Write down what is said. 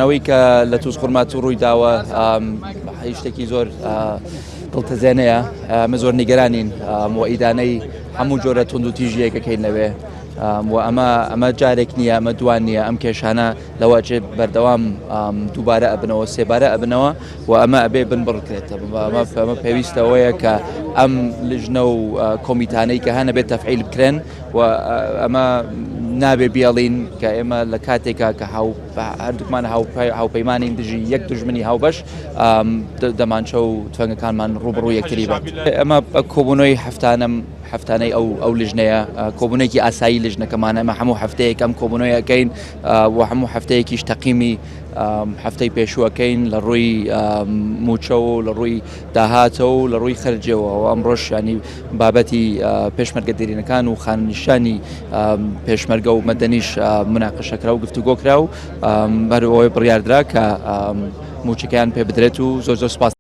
ئەوەی کە لە تووزخورماتوو ڕووی داوە شتێکی زۆر دڵتەزێنەیە، ئەمە زۆر نیگەرانین و ئیدانەی هەموو جۆرە توندوتیژیەکەکەین لەوێ و ئەمە ئەمە جارێک نییە، ئەمە دوان نییە، ئەم کێشانە لەوە چێ بەردەوام دووبارە ئەبنەوە، سێبارە ئەبنەوە و ئەمە ئەبێ بنبڕکرێت. ئەمە پێویستەوەیە کە ئەم لژنە و کۆمیتانەی کە هەنە بێت تەفعیل بکرێن و ئەمە نابێ بیاڵین کە ئێمە لە کاتێکا کە هاو هەردووکمان هاوپەیمانین دژی یەک دژمنی هاوبەش، دەمانچە و تفەنگەکانمان ڕووبڕوو یەکتری بێت. ئەمە کۆبوونەوەی هەفتانەم هەفتانەی ئەو ئەو لژنەیە، کۆبوونێکی ئاسایی لژنەکەمانە. ئەمە هەموو هەفتەیەک ئەم کۆبوونەوەیەکەین و هەموو هەفتەیەکیش تەقیمی هەفتەی پێشووەکەین لە ڕووی موچە و لە ڕووی داهاتە و لە ڕووی خەرجەوە. ئەمڕۆش ینی بابەتی پێشمەرگە دێرینەکان و خانەنشینانی پێشمەرگە و مەدەنیش مناقشە کرا و گفتوگۆ کرا و بەرەوەی بڕیاردرا کە موچەکەیان پێ بدرێت و زۆر زۆر سپاس.